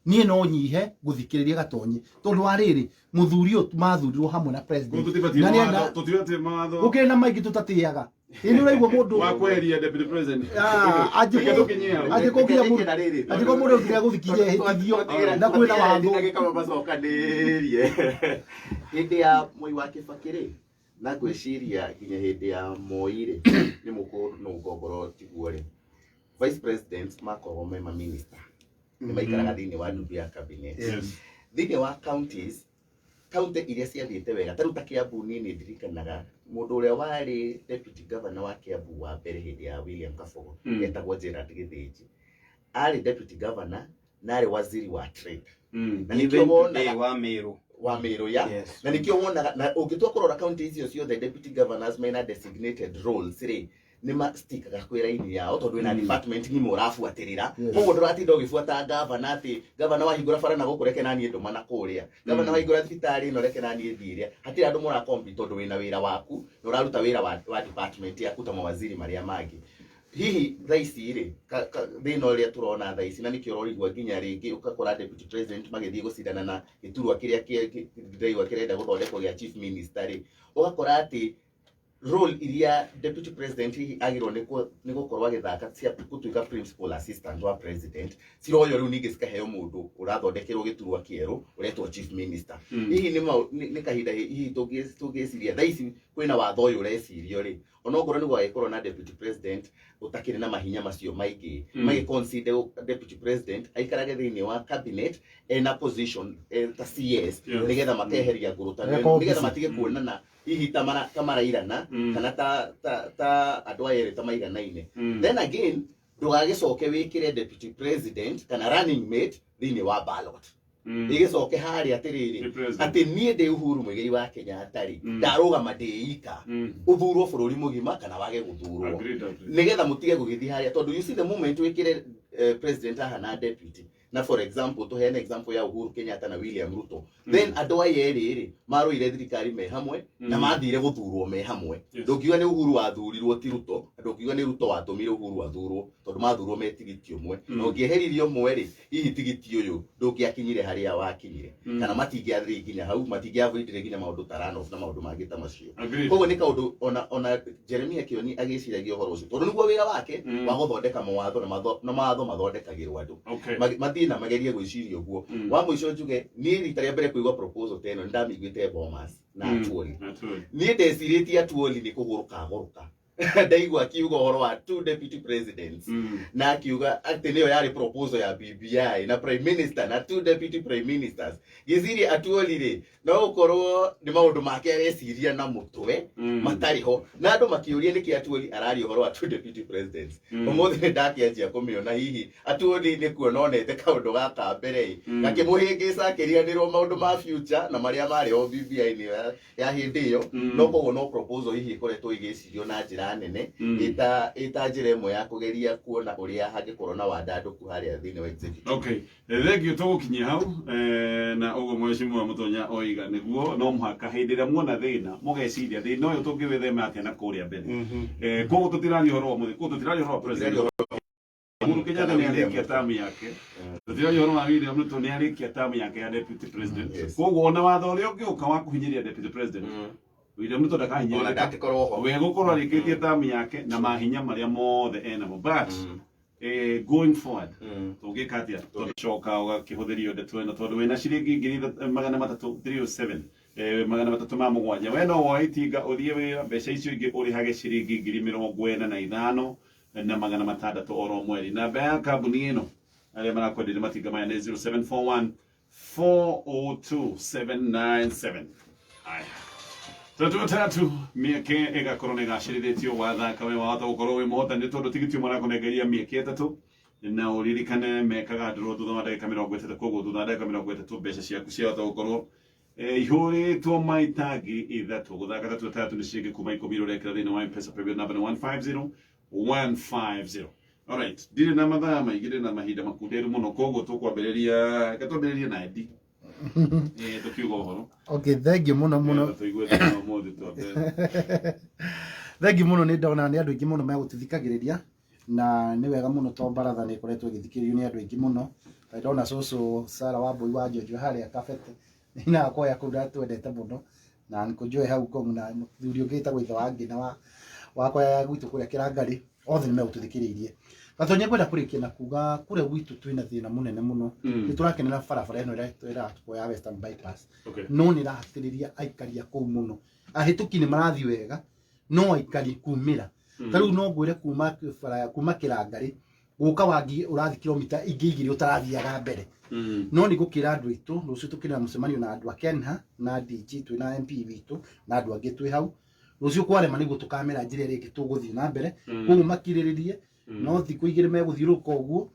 niĩ no nyihe gũthikĩrĩria Gatonye, tondũ wa rĩrĩ, mũthuri ũyũ mathurirwo hamwe na president. Tũtibatiĩ Na nĩ mawatho, tũtibatiĩ mawatho gũkĩrĩ na maingĩ tũtatĩaga. Ĩ nĩ ũraigua mũndũ wa kweheria deputy president. Ah, Reke tũkinyie hau. angĩkorwo nginya mũndũ angĩkorwo mũndũ nginya gũthikinya ehĩtithio na kwĩna watho. Macokanĩrie hĩndĩ ya Mwai wa Kĩbakĩ rĩ, na ngwĩciria nginya hĩndĩ ya Moi rĩ, nĩ mũkũnũnga ongorwo tiguo rĩ, vice president makoragwo me ma minister, nĩ maikaraga thĩinĩ wa ndundu ya cabinet. Yes. Thĩinĩ wa counties, county iria ciathiĩte wega, tarĩu ta Kiambu, niĩ nĩ ndirikanaga mũndũ ũrĩa warĩ deputy governor wa Kiambu wa mbere hĩndĩ ya William Kabogo, etagwo Gerard Gĩthĩnji, arĩ deputy governor na arĩ waziri wa trade, na nĩkĩo Even today wonaga wa Meru. Wa Meru ya. Yes. Na nĩkĩo wonaga, na ũngĩtua kũrora county icio ciothe, deputy governors mena designated roles rĩ, nĩ mastikaga kwĩ raini yao, tondũ wĩna department ng'ima ũrabuatĩrĩra. Koguo ndũratinda ũgĩbuata gavana, atĩ gavana wahingũra bara na gũkũ, reke naniĩ ndũma na kũrĩa, gavana wahingũra thibitarĩ ĩno, reke naniĩ thiĩ ĩrĩa. Hatirĩ andũ mũrakombi, tondũ wĩna wĩra waku na ũraruta wĩra wa department yaku ta mawaziri marĩa mangĩ. Hihi thaa ici rĩ, thĩna ũrĩa tũrona thaa ici, na nĩkĩo ũrorigua nginya rĩngĩ ũgakora deputy president magĩthiĩ gũcindana na gĩturwa kĩrĩa ndĩraigua kĩrenda gũthondekwo gĩa chief minister rĩ, ũgakora atĩ role iria deputy president hihi agĩrĩirwo nĩ gũkorwo agĩthaka cia gũtuĩka principal assistant wa president ciroywo rĩu ningĩ cikaheo mũndũ ũrathondekerwo gĩturwa kĩerũ ũretwo chief minister. Hihi nĩ kahinda hihi tũngĩciria thaa ici kwĩna watho ũyũ ũrecirio rĩ, onokorwo nĩ gwagĩkorwo na deputy president ũtakĩrĩ na mahinya macio maingĩ, magĩ consider deputy president aikarage thĩinĩ wa cabinet ena position ta CS, nĩgetha makeheria ngũrũtano ĩno, Akorwo nĩgetha busy. matige kuonana hihi ta marairana kana ta andũ aya erĩ ta maiganaine. Then again, ndũgagĩcoke wĩkĩre deputy president kana running mate thĩinĩ wa ballot, ĩgĩcoke harĩa atĩrĩrĩ, Nĩ president. atĩ niĩ ndĩ Uhuru Muigai wa Kenyatta rĩ, ndarũgama ndĩ ika, ũthurwo bũrũri mũgima kana wage gũthurwo. Agreed, agreed. Nĩgetha mũtige gũgĩthiĩ harĩa, tondũ you see, the moment wĩkĩre president haha na deputy. Na for example, tũheane example ya Uhuru Kenyatta na William Ruto, then andũ aya erĩ rĩ marũire thirikari me hamwe na mathire gũthurwo me hamwe. Ndũngiuga nĩ Uhuru wathurirwo ti Ruto, na ndũngiuga nĩ Ruto watũmire Uhuru athurwo, tondũ mathurwo me tigiti ũmwe. Na ũngĩeheririe ũmwe rĩ, hihi tigiti ũyũ ndũngĩakinyire harĩa wakinyire, kana matingĩathiĩ nginya hau, matingĩavoidire nginya maũndũ ta runoff na maũndũ mangĩ ta macio. Agreed. Koguo nĩ kaũndũ ona Jeremia Kĩoni agĩciragia ũhoro ũcio, tondũ nĩguo wĩra wake wa gũthondeka mawatho, na mawatho mathondekagĩrwo andũ. Mathiĩ na magerie gwĩciria ũguo. Wa mũico njuge, niĩ rita rĩa mbere kũigua proposal ta ĩno nĩ ndamĩiguĩte Bomas na Atuoli. Atuoli. Niĩ ndecirĩtie Atuoli nĩ kũgũrũka agũrũka. Ndaigua akiuga ũhoro wa two deputy presidents, na akiuga atĩ nĩyo yarĩ proposal ya BBI na prime minister na two deputy prime ministers, ngĩciria Atuoli rĩ, no gũkorwo nĩ maũndũ make areciria na mũtwe matarĩ ho. Na andũ makĩũria nĩkĩ Atuoli araria ũhoro wa two deputy presidents. Ũmũthĩ nĩ ndakĩanjia kũmĩona, hihi Atuoli nĩ kuona onete kaũndũ gaka mbere ĩ, gakĩmũhĩngĩca akĩriganĩrwo maũndũ ma future na marĩa marĩ ho BBI-inĩ ya hĩndĩ ĩyo. No koguo no proposal hihi ĩkoretwo ĩgĩcirio na njĩra nene, ĩta njĩra ĩmwe ya kũgeria kuona ũrĩa hangĩkorwo na wandandũku harĩa thĩinĩ wa executive. Okay, thengiũ tũgũkinyia hau, na ũguo mheshimiwa Mũtonya oiga nĩguo no mũhaka hĩndĩ ĩrĩa muona thĩna mũgeciria thĩna ũyũ tũngĩwĩthema atĩa na kũrĩa mbere. Koguo tũtiraria ũhoro wa mũthĩ, koguo tũtiraria ũhoro wa president Uhuru Kenyatta nĩ arĩkia term yake, tũtiraria ũhoro wa William Ruto nĩ arĩkia term yake ya deputy president. Koguo ona watho ũrĩa ũngĩũka wa kũhinyĩrĩria deputy president William Ruto ona ndakahinyĩrĩrĩka, ndangĩkorwo ho, we gũkorwo arĩkĩtie term yake na mahinya marĩa mothe enamo. But going forward tũngĩka atĩa? Tũcoka ũgakĩhũthĩrio ndeto ĩno, tondũ wĩna ciringi 300,000, 307 307, we no woe itinga ũthiĩ wĩra, mbeca icio ingĩ ũrĩhage ciringi 45,600 oro mweri. Namba ya kambuni ĩno arĩa marakwenderia matinga maya nĩ 0741 402 797. Aya, tatu tatu mĩeke ĩgakorwo nĩ ĩgacĩrithĩtio, wathaka we wahota gũkorwo wĩ mũhotani, nĩ tondũ tigiti ũmwe arakũnengeria mĩeke ĩtatũ. Na ũririkane mekaga draw thutha wa ndagĩka 30. Koguo thutha wa ndagĩka 30 mbeca ciaku ciahota gũkorwo ihũrĩtwo maita 3000. Gũthaka tatu tatu nĩ ciringi kuma 10 ũrekĩra thĩinĩ wa M-Pesa paybill number nĩ 150 150. Alright, ndirĩ na mathaa maingĩ, ndĩ na mahinda makunderu mũno, koguo tũkwambĩrĩria, reke twambĩrĩrie na Eddie, tũkiuga ũhoro. Okay, thank you mũno mũno. Tũigue thĩna ũmũthĩ twambe. Thank you mũno. Nĩ ndona nĩ andũ aingĩ mũno megũtũthikagĩrĩria, na nĩ wega mũno to baratha nĩ ĩkoretwo ĩgĩthikĩrĩrio nĩ andũ aingĩ mũno. Na ndona cũcũ Sara wa Mbũi wa Njonjo harĩa kabete nĩ koya kũu ndatwendete mũno, na Uncle Joy hau Ngong, na mũthuri ũngĩ wĩtagwo ithe wa Ngina wa wakwa ya gwitũ kũrĩa Kĩrangarĩ, othe nĩ megũtũthikĩrĩirie. Gatonye ngwenda kũrĩkia na kuga kũrĩa gwitũ twĩna thĩna mũnene mũno. Nĩ tũrakenera barabara ĩno ĩrĩa ĩratwo ya Western Bypass, no nĩ ĩrahatĩrĩria aikari a kũu mũno. Ahĩtũki nĩ marathiĩ wega, no aikari kumĩra ta rĩu no ngwĩre kuma bara kuma Kĩrangarĩ gũka Wangi ũrathiĩ kilomita ingĩ 2 ũtarathiaga mbere. No nĩ ngũkĩra andũ aitũ, rũciũ tũkĩrĩ na mũcemanio na andũ a Kenha na DG, twĩ na MP witũ na andũ angĩ twĩ hau rũciũ. Kwarema nĩguo tũkamera njĩra ĩrĩa ĩngĩ tũgũthiĩ na mbere. Koguo makirĩrĩrie, no thikũ 2 megũthiũrũrũka ũguo.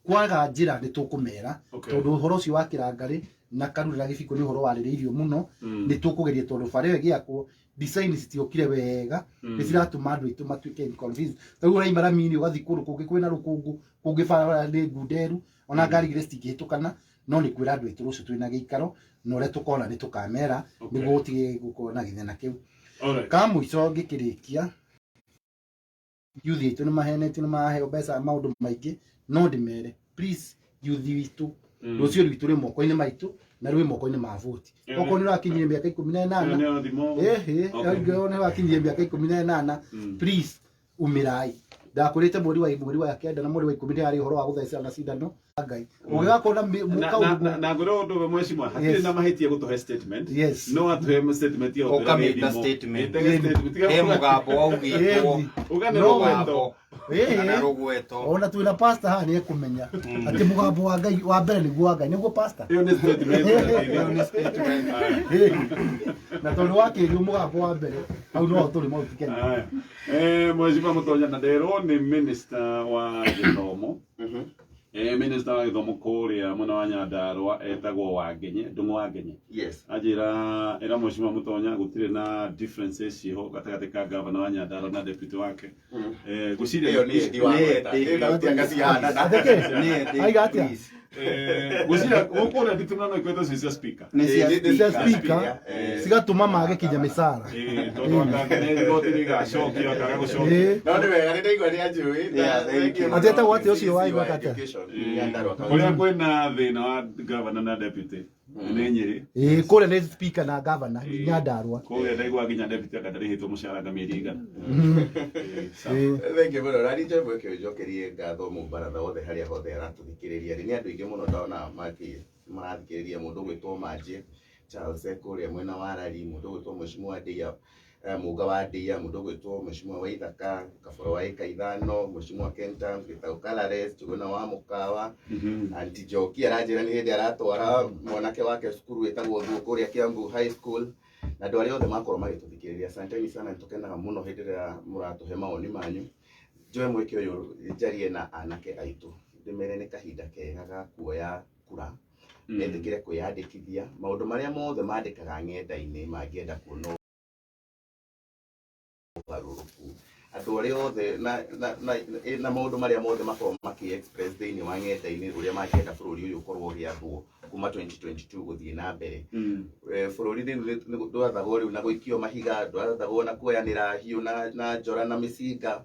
Kwaga njĩra nĩ tũkũmera, tondũ ũhoro ũcio wa Kĩrangarĩ na Karura Gĩbiko nĩ ũhoro warĩrĩirio mũno. Nĩ tũkũgeria, tondũ bara ĩyo ĩgĩakwo design citiokire wega, nĩ ciratũma andũ aitũ matuĩke confused. Ta rĩu ũraima rami-inĩ ũgathiĩ kũndũ kũngĩ kwĩna rũkũngũ, kũngĩ barabara nĩ ngunderu, ona ngari igĩrĩ citingĩhĩtũkana. No nĩ kwĩra andũ aitũ rũciũ twĩna gĩikaro na ũrĩa tũkona nĩ tũkamera, nĩguo gũtige gũkorwo na gĩthĩna kĩu. Ka mũico ngĩkĩrĩkia, youth aitũ nĩ mahenetio, nĩ maraheo mbeca maũndũ maingĩ, no ndĩmere please, youth witũ, rũciũ rwitũ rwĩ moko-inĩ maitũ na rwĩ moko-inĩ ma voti. Okorwo nĩ ũrakinyire mĩaka 18, Nĩyo thimo. Ĩhĩ, angĩkorwo nĩ wakinyire mĩaka 18, please umĩrai. Ndakwĩrĩte mweri wa kenda na mweri wa 10 nĩ harĩ ũhoro wa gũthecana cindano Ngai ũgĩgakorwo na kaũndũ. Na ngwĩra ũndũ ũmwe, mheshimiwa, hatirĩ na mahĩtia gũtũhe statement. No atũhe statement ya gũtwĩra Ũkamĩta gĩthimo. statement. Ĩtage statement. Tiga He mũgambo waugĩtwo. Uga nĩ Rũgambo rũgweto. Kana rũgweto. Ona twĩna pastor haha nĩ ekũmenya atĩ mũgambo wa Ngai wa mbere nĩguo wa Ngai, nĩguo pastor. Ĩyo nĩ statement. Ĩyo nĩ statement. Na tondũ wakĩrio mũgambo wa mbere hau no tũrĩ Mount Kenya. Aya. Mheshimiwa Mũtonya, na nderwo nĩ minister wa gĩthomo, minister wa gĩthomo kũrĩa mwena wa Nyandarũa etagwo Wangenye, Ndung'u Wangenye. Anjĩra ĩra mheshimiwa Mũtonya gũtirĩ na differences ciĩho gatagatĩ ka governor wa Nyandarũa na deputy wake. Ngwĩciria Ĩyo nĩ Eddie wa Nĩ gweta. Eddie. Ĩyo ndauti anga cihanana. Atheke. Nĩ Eddie, Aiga atĩa? please. Gwĩciria gũkũ nditimũrano ikoretwo ciĩ cia speaker. Nĩ cia Nĩ cia speaker. speaker Eh. cigatũma mage kinya mĩcara. Tondũ anga nginya igoti rĩgacokio akaga gũcokia. Ĩĩ. No nĩ wega, nĩ ndaigua nĩ anjũĩ. Yeah, thank you. Atĩ etagwo atĩa ũcio wa Igwa Kata? Nyandarua County. Kũrĩa kwĩna thĩna wa gavana na deputy nĩ Nyĩrĩ. Ĩĩ, kũrĩa nĩ speaker na governor Nyandarua. Kũrĩa ndaigua nginya deputy anga ndarĩhĩtwo mũcara nga mĩeri igana. Sawa. Ĩĩ. Thank you mũno. Na nĩ mweke ũyũ njokerie ngatho mũbaratha wothe harĩa hothe aratũthikĩrĩria. Nĩ andũ aingĩ mũno ndona marathikĩrĩria, mũndũ ũgwĩtwo Manjie Charles e kũrĩa mwena wa Rari, mũndũ ũgwĩtwo Mheshimiwa Ndeia, Mũnga wa Ndeia, mũndũ ũgwĩtwo Mheshimiwa Waithaka Kaboro wa ĩka 5, Mheshimiwa Kentam Gĩtaũ Kalares, Njũgũna wa Mũkawa, Aunty Njoki aranjĩra nĩ hĩndĩ aratwara mwanake wake cukuru ĩtagwo Thuo kũrĩa Kiambu High School, na andũ arĩa othe makorwo magĩtũthikĩrĩria, asanteni sana, nĩtũkenaga mũno hĩndĩ ĩrĩa mũratũhe mawoni manyu. Njoe mweke ũyũ njarie na anake aitũ, ndĩmere nĩ kahinda kega ga kuoya kura, metĩkĩre kwĩyandĩkithia. Maũndũ marĩa mothe mandĩkaga ng'enda-inĩ mangĩenda kuona ũgarũrũku, andũ arĩa othe na maũndũ marĩa mothe makoragwo makĩ express thĩinĩ wa ng'enda-inĩ ũrĩa mangĩenda bũrũri ũyũ ũkorwo ũgĩathwo kuma 2022 gũthiĩ na mbere. Bũrũri rĩu ndwathagwo rĩu na gũikio mahiga, ndwathagwo na kuoyanĩra hiũ na njora na mĩcinga,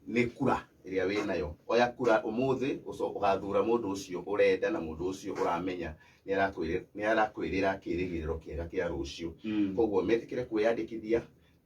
nĩ kura ĩrĩa wĩnayo. Oya kura ũmũthĩ, ũgathura mũndũ ũcio ũrenda na mũndũ ũcio ũramenya nĩ arakwĩrĩra kĩrĩgĩrĩro kĩega kĩa rũciũ. Koguo metĩkĩre kwĩyandĩkithia,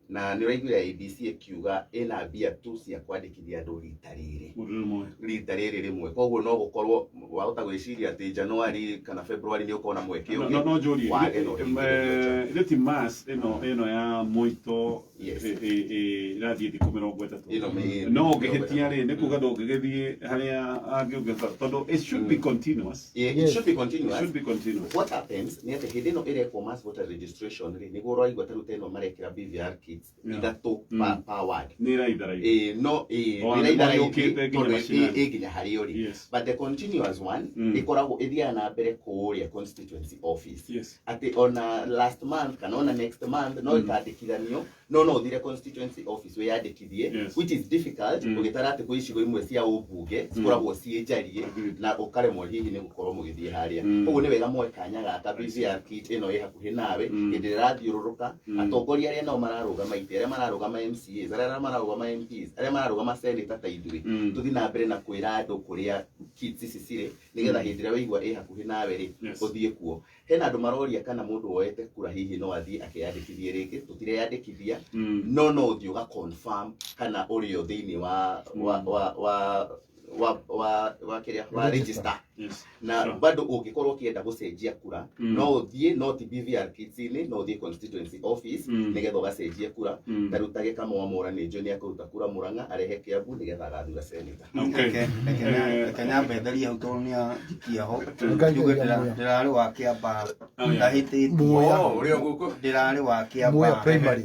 na nĩ ũraiguire IEBC ĩkiuga ĩna mbia tu cia kwandĩkithia andũ rita rĩrĩ. Mũndũ ũmwe. Rita rĩrĩ rĩmwe, koguo no gũkorwo wahota gwĩciria atĩ January kana February nĩ ũkona mweke No ũngĩ no njũrie wage na ũhingĩrĩrio. Ithe ti mass ĩno ya mũito Yes. Ĩrathiĩ thikũ 30. Ĩno No ũngĩhĩtia rĩ, nĩ kuga ndũngĩgĩthiĩ harĩa angĩ ũngĩhota, tondũ it should be continuous. Yeah, it Yes. should be It continuous. should be continuous. What happens nĩ atĩ hĩndĩ ĩno ĩrekwo mass voter registration rĩ, nĩguo ũraigua ta rĩu ta ĩno marekĩra BVR kits 3 per ward. Nĩ ĩraitharaitha. Ĩĩ, no ĩĩ, O nĩ andũ ĩraitharaithĩ mariũkĩte nginya tondũ macinani. ĩ nginya harĩa ũrĩ. But the continuous one ĩkoragwo ĩthiaga na mbere kũrĩa constituency office, atĩ ona last month kana ona next month no ĩkandĩkithanio, no ũthire constituency office wĩyandĩkithie, which is difficult ũgĩtara atĩ kwĩ icigo imwe cia ũmbunge cikoragwo ciĩ njarie na ũkaremwo hihi nĩ gũkorwo mũgĩthiĩ harĩa. Koguo nĩ wega moe kanya gaka, BVR kit ĩno ĩ hakuhĩ nawe. Hĩndĩ ĩrĩa ĩrathiũrũrũka, atongoria arĩa nao mararũgama itĩ, arĩa mararũgama MCAs, arĩa mararũgama MPs, arĩa mararũgama senator ta ithuĩ, tũthiĩ na mbere na kwĩra andũ kũrĩa kits ici cirĩ, nĩgetha hĩndĩ ĩrĩa waigua ĩ hakuhĩ nawe rĩ, ũthiĩ kuo. Hena andũ maroria kana mũndũ woete kura hihi no athiĩ akeyandĩkithie rĩngĩ. Tũtireyandĩkithia, no ũthiĩ ũga confirm kana ũrĩ o thĩinĩ wa wa wa wa wa wa kĩrĩa wa Register. register. Na bado ũngĩkorwo ũkĩenda gũcenjia kura, no ũthiĩ, no ti BVR kits-inĩ, no ũthiĩ constituency office nĩgetha ũgacenjie kura. Ta rĩu ta Gĩkamo Mora nĩ njũĩ nĩ akũruta kura Mũrang'a arehe Kiambu nĩgetha agathura senator. Reke nyambe therie hau tondũ nĩ anjikia ho. Ngai Njuge Ngai Muya. ndĩrarĩ wa Kĩambaa. Oh, yeah. Ndahĩtĩtie. Muya. Oh, ũrĩ o gũkũ. Ndĩrarĩ wa Kĩambaa. Muya Primary.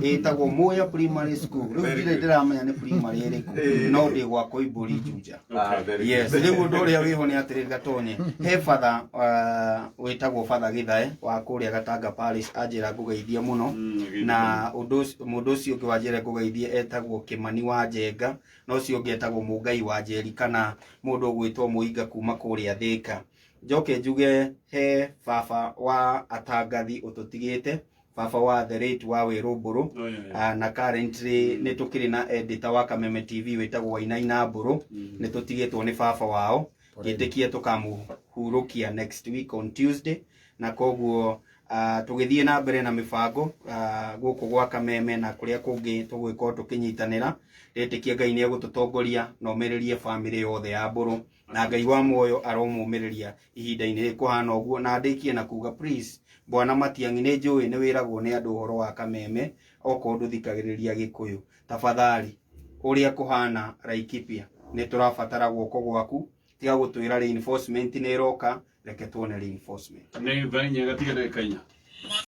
Ĩtagwo Muya Primary School. Rĩu Very ndirĩ good. ndĩramenya nĩ primary ĩrĩkũ, no ndĩ gwa Koimbũri Juja. Ah, very good. Yes, rĩu ũndũ ũrĩa wĩho nĩ atĩrĩrĩ, Gatonye, he batha wĩtagwo Batha Gĩthae wa kũrĩa Gatanga Parish anjĩra ngũgeithie mũno, na ũndũ mũndũ ũcio ũngĩ wanjĩra ngũgeithie etagwo Kĩmani wa Njenga, na ũcio ũngĩ etagwo Mũngai wa Njeri kana mũndũ ũgwĩtwo Mũinga kuma kũrĩa Thĩka. Njoke njuge he baba wa atangathi ũtũtigĩte, baba wa the late wa Wĩrũmbũrũ. Oh, yeah. Na currently nĩ tũkĩrĩ na editor wa Kameme TV wĩtagwo Wainaina Mbũrũ. Nĩ tũtigĩtwo nĩ baba wao, ngĩtĩkia tũkamũhurũkia next week on Tuesday, na koguo tũgĩthiĩ na mbere na mĩbango gũkũ gwa Kameme na kũrĩa kũngĩ tũgũgĩkorwo tũkĩnyitanĩra. Ndĩtĩkia Ngai nĩ egũtũtongoria na ũmĩrĩrie bamĩrĩ yothe ya Mbũrũ, na Ngai wa muoyo aromũmĩrĩria ihinda-inĩ rĩrĩ kũhana ũguo. Na ndĩkie na kuga, please, Bwana Matiang'i, nĩ njũĩ nĩ wĩragwo nĩ andũ ũhoro wa Kameme okorwo ndũthikagĩrĩria Gĩkũyũ, tafadhali, ũrĩa kũhana Laikipia nĩ tũrabatara guoko gwaku. Tiga gũtwĩra reinforcement nĩ ĩroka, reke tuone reinforcement. Nĩ thaa 4 gatiga ndagĩka 4.